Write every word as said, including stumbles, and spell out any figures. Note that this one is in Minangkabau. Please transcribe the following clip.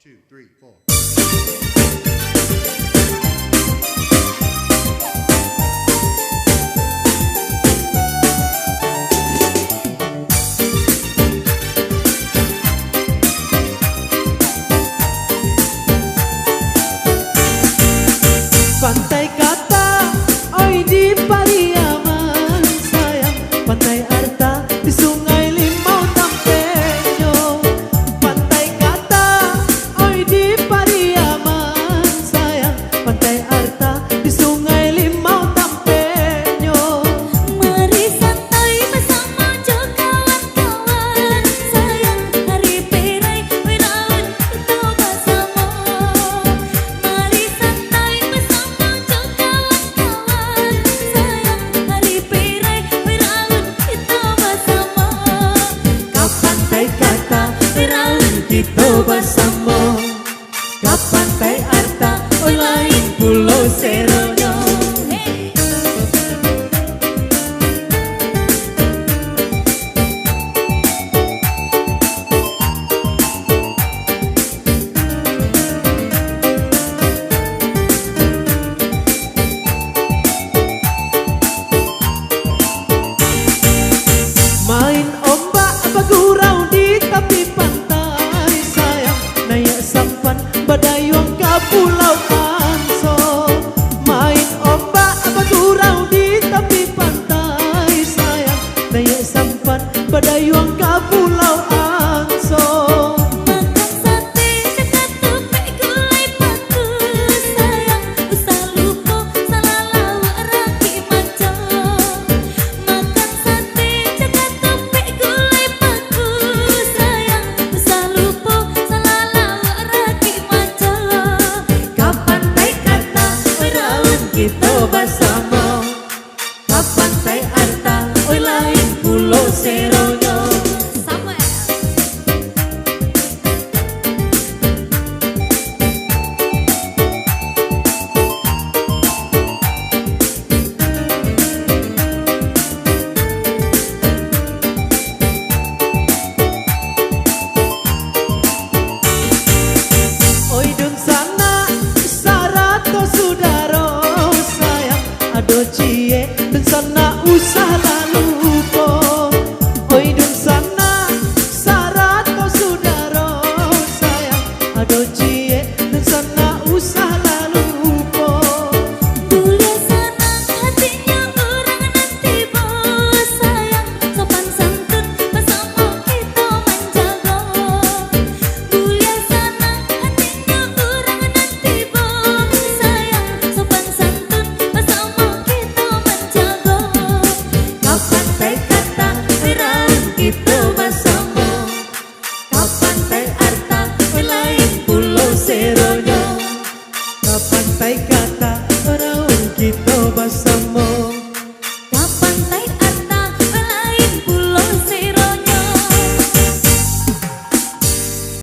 Two, three, four. Pantai Kata, oi di Pariaman sayang, Pantai Arta di Sungai Limau tampenyo. Pantai Kata, oi di Pariaman sayang, Pantai Arta di Sungai Limau tampenyo. Mari santai basamo jo kawan-kawan sayang, ari Perai, oi raun kito basamo. Mari santai basamo jo kawan-kawan sayang, ari Perai, oi raun kito basamo. Ka Pantai Kata, oi raun kito basamo. Ka Pantai Arta, oi lain pulo seronyo. Main ombak bagurau di tapi pantai sayang, naiak sampan badayuang ka Pulau Anso. Main ombak bagurau di tapi pantai sayang, naiak sampan badayuang ka Pulau Anso. Makan sate, cakatupek, gulai paku sayang, usah lupo salalauak ragi maco. Makan sate, cakatupek, gulai paku sayang, usah lupo salalauak ragi maco. Ka Pantai Kata, oi raun kito basamo. Ka Pantai Arta, oi lain pulo seronyo. Samuel. Oi dunsanak sarato sudaro sayang, ado ciek dunsanak usah lah lupo. Oi dunsanak sarato sudaro sayang, ado ciek